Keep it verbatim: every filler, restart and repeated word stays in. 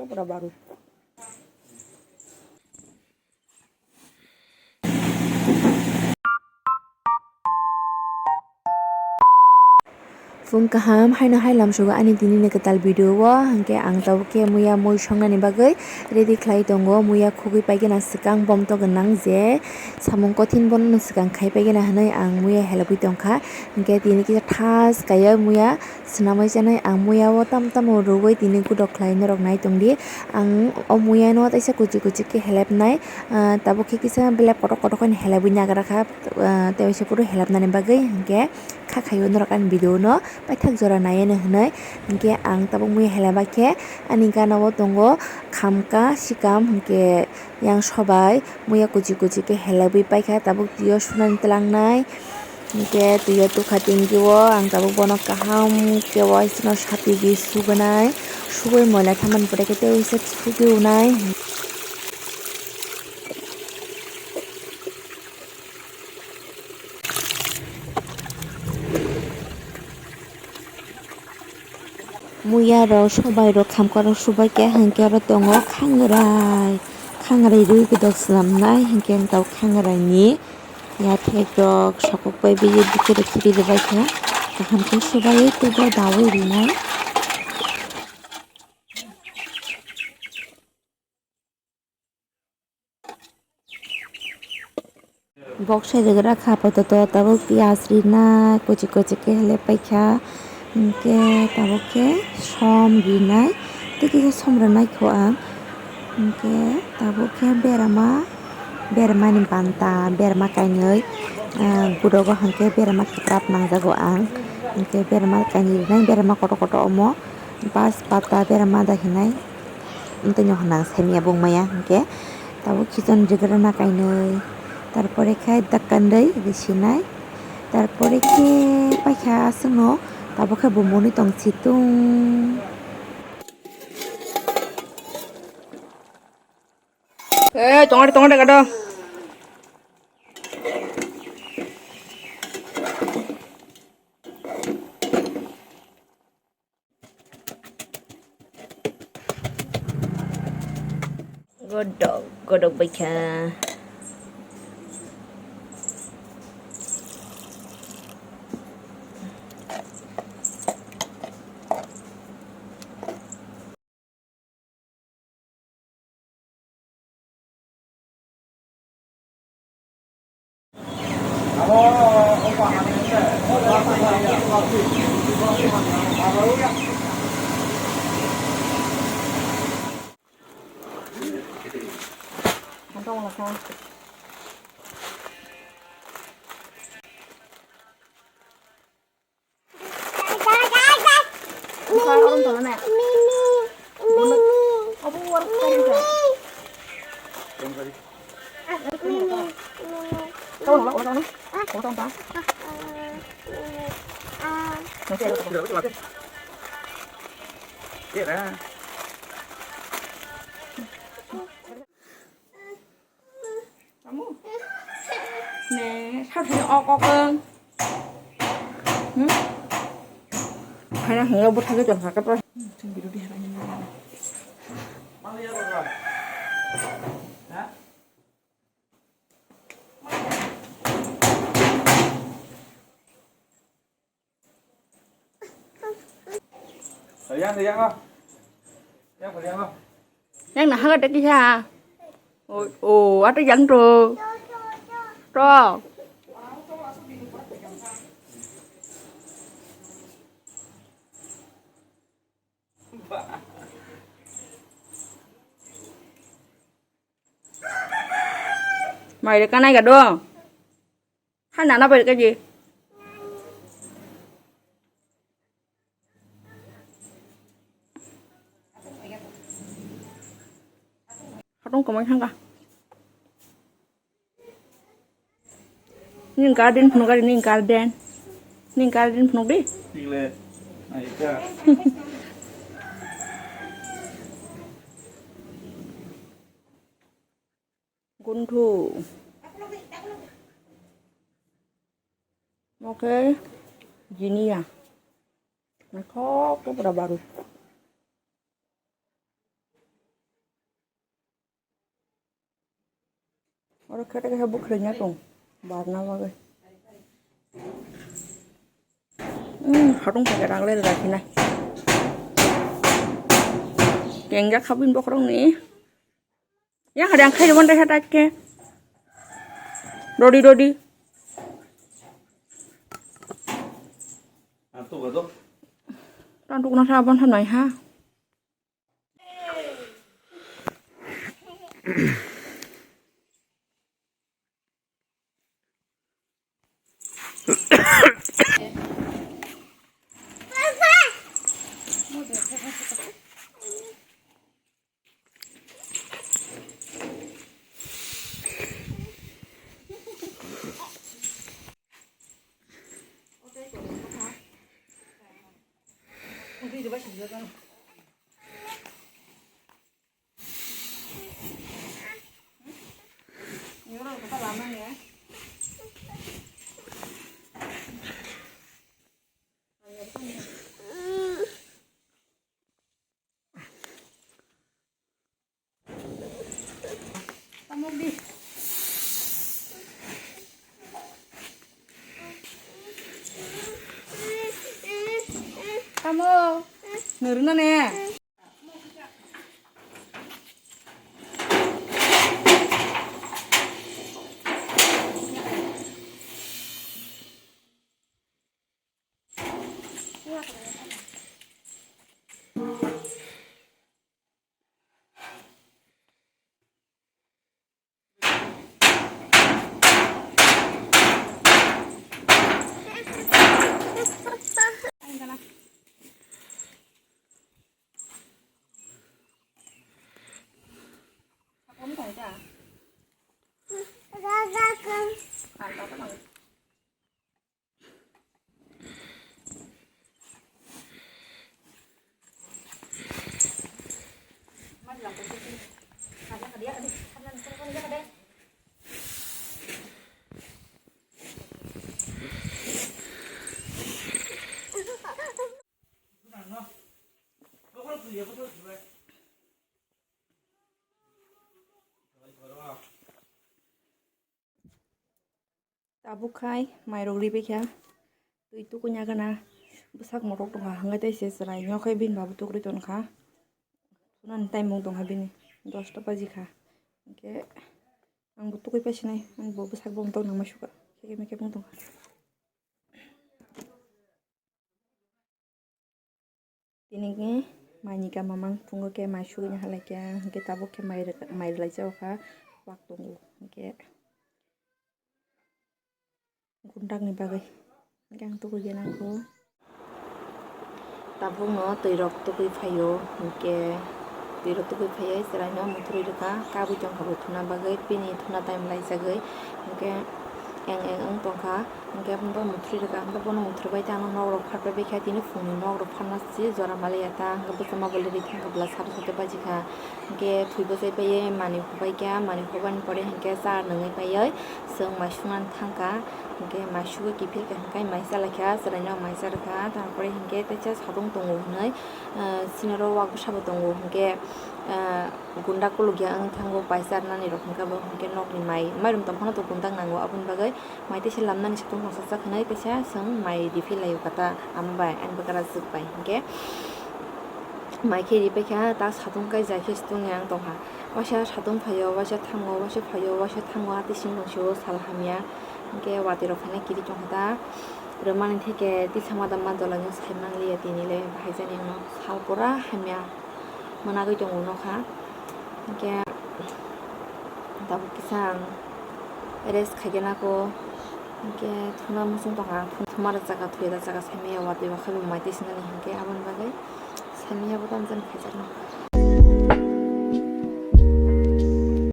Kopra baru. Phung kaham haino hai lamsogo ani tini ni kwtal video o, hwnkhe ang tabuk khe muya mui songnani bagwi ready khlai tongo. Muya khugwi paigena swkang bom to gwnang je samung kothin bono swkang khai paigena hwnwi ang muya helogwi tongkha. Hwnkhe tini kisa thas kaiya muya swnamwi chanai ang muya o tam tamo rwui tini gudok khlai norok nai tongdi. Ang o muya no teisa kuchuk kuchuk khe helep nai, ah, tabuk khe kisa belep kotok kotok khe helebwi nagra kha, ah, tei waisa phuru helep nani bagwi hwnkhe kha khaio norok ani video no paithak jora nai ani hwnwi. Hwnkhe ang tabuk muya heleba khe ani gana o tongo khamka sikam hwnkhe yang sobai muya kuchuk kuchuk khe helebwi paikha tabuk twi o sunani twlangnai. Hwnkhe twi o tukha tingki o ang tabuk bono kaham khe waisano satigi sugunai. Sugui moila thamani pore khe tei waisa sugi unai. Muya rok, sobai rok, khamka rok subai khe hwnkhe oro tongo khangrai. Khangrai rwi gudok swnamnai hwnkhe ang tabuk khangrai ni. Ya thekrok sokok bai bini bwkhe rw khibi rwbaikha. Kaham khe swbaiwi teibo daui rwnai. Bok sai rwgra kha apato to tabuk piyaj rina kuchi kuchi khe helep paikha. Hwnkhe tabuk khe som rinai tei kisa som rwnaikho ang. Hwnkhe tabuk khe berama, bermani banta, berma kainwi, ah, gudogo hwnkhe berma kwprap nangjago ang. Hwnkhe berma kainwi rinai, berma kotor kotor omo bas pata berma da hinai. Amtwino hwnna ang saimanya bung maya hwnkhe tabuk khichon rwgrana kainwi, tarpore khe dakkandwi risinai, tarpore khe paikha aswkno tabuk khe bo mwnwi tong situng. Eh, tongare, tongare, gado. Godok, godok baikha. Tamu? Ne, sa sa ok ok. Hmm? Hai na hingga buthagi jong sakit lah. Yang, yang, ah. Yang, yang, ah. Yang nah, ada kisah. Oh, oh, ada yang tu. Tu. Mai de kanai ga do. Hai nana bai kaji. Hatong kamai hangka. Ning garden phunuk ari ning garden. Ning garden phunuk di. Guntu. Oke. Jinia. Naithok khe pura baru. Oro khe tei khe bukhwrwina tong barna bagwi. Hmm, hatung khe rang le rwkhinai. Kengjak kha bini bokhorokni. Yang hari ang khairokmani tei khe tak khe. Dodi, dodi. Ang to ba do. Tang tukna sa abon sa nai ha. Tamo, nuruna ne. Tabuk khai mairok ribaikha, twi tukuina gana bwsak morok tongkha, hwnkhai tei se chwrai nokhe bini babu tukrwi tongkha. Sunani time wng tongkha bini dosta baji kha, hwnkhe ang bo tukui paisinai, ang bo bwsak bo tong nangma sukha, khe khe khe wng tongkha. Tini khe maini gama mang phungo khe mai sugui halai khe, hwnkhe tabuk khe mai rwk-, mai rwlai jago kha, wak tongo, hwnkhe gundakni bagwi hwnkhe ang tukui khe nangkho. Tabukno twi rok tukui phaio, hwnkhe twi rok tukui phaiwi chwraino muthurwi rwkha, kabui tongkha bo thuna bagwi, bini thuna time laijagwi, hwnkhe eng eng wng tongkha. Hwnkhe bo muthurwi rwkha, hwnkhe bono muthurbai tei ano nok rok phatbai kha, tini phungni nok rok phatna se jora maliya ta, hwnkhe bwskango bo lirwi thangkha bwla sade sade baji kha, hwnkhe thwi bwsai paiwi manwi hubai kha, manwi hubani pore hwnkhe cha nungwi paiwi chwng mai sungna thangkha, hwnkhe mai sugwi kiphilkha, hwnkhe mai chalaikha, chwraino mai charwkha, tarpore hwnkhe teisa satung tongo hwnwi, ah, sinaro wak bwsabo tongo, hwnkhe, ah, gunda kulukya wng thango, paisa rwnani rok hwnkhe bo hwnkhe nokni mai, mairum tongphano to gunda nango, aboni bagwi mai teisa lamnani satung thangsa jak hwnwi teisa chwng mai riphi laio kata ama bai ani bwkra jwk bai hwnkhe mai khe ripaikha ta satung kai jai khe tongya wng tongkha, waisa satung phaio, waisa thango, waisa phaio, waisa thango, atwi sing tongphio sal hamya hwnkhe watwi rok phaina kiri tongkha ta rwmani theke tisa madam ma dolaino sai manliya tini le bahai jani wngno sal pura hamya. Mwnagwi tongo nokha. Hwnkhe tabuk kisa ang rest khaikhe nako. Hwnkhe thuna muchung tongkha, thun-, thuma rwchapkha, thwi rwchapkha saimanya watwi o khe bo mai twi sinani hwnkhe aboni bagwi saimanya bo tamjani khaijaknai.